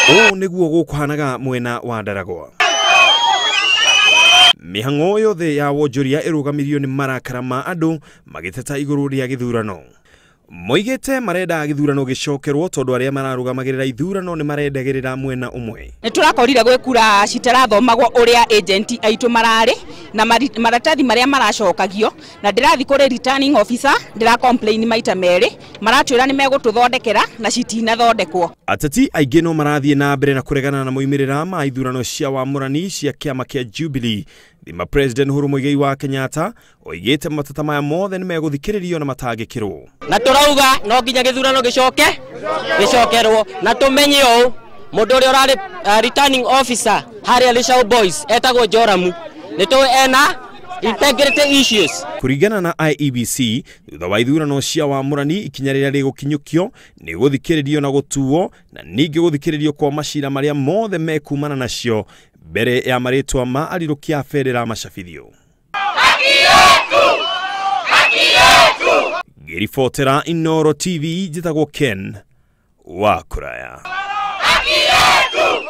Ũũ nĩguo gũkũhanaga mwena wa Ndaragwa. Mĩhang'o yothe ya wonjoria ĩrũgamirio nĩ marakara ma andũ magĩteta igũrũ rĩa gĩthurano. Moigĩte marenda gĩthurano gĩcokerwo tondũ arĩa mararũgamagĩrĩra ithurano nĩ marendagĩrĩra mwena ũmwe. Nĩ tũrakorire gwĩ kura citarathomagwo ũrĩa agent aitũ mararĩ na maratathi marĩa maracokagio, na ndĩrathi kũrĩ returning officer ndĩra complain maita merĩ, maratwĩra nĩ megũtũthondekera na citinathondekwo. Ateti aingĩ no marathiĩ na mbere na kũregana na moimĩrĩra ma ithurano cia wamũrani cia kĩama kĩa Jubilee. Thima President Uhuru Muigai wa Kenyatta oigĩte mateta maya mothe nĩ megũthikĩrĩrio na matangĩkĩrwo. Na tũrauga no nginya gĩthurano gĩcoke gĩcokerwo, na tũmenye ũũ mũndũ ũrĩa ũrarĩ returning officer harĩa Leshau Boys etagwo Joramu, nĩ tũĩ ena integrity issues. Kũringana na IEBC, thutha wa ithurano cia wamũrani ikinya rĩrĩa rĩgũkinyũkio nĩ gũthikĩrĩrio na gũtuo, na ningĩ gũthikĩrĩrio kwa macira marĩa mothe mekumana nacio mbere ya marĩtwa ma arirũkia a bendera macabithio. Ngĩribotera Inooro TV, njĩtagwo Ken wa Kũraya. Haki yetu!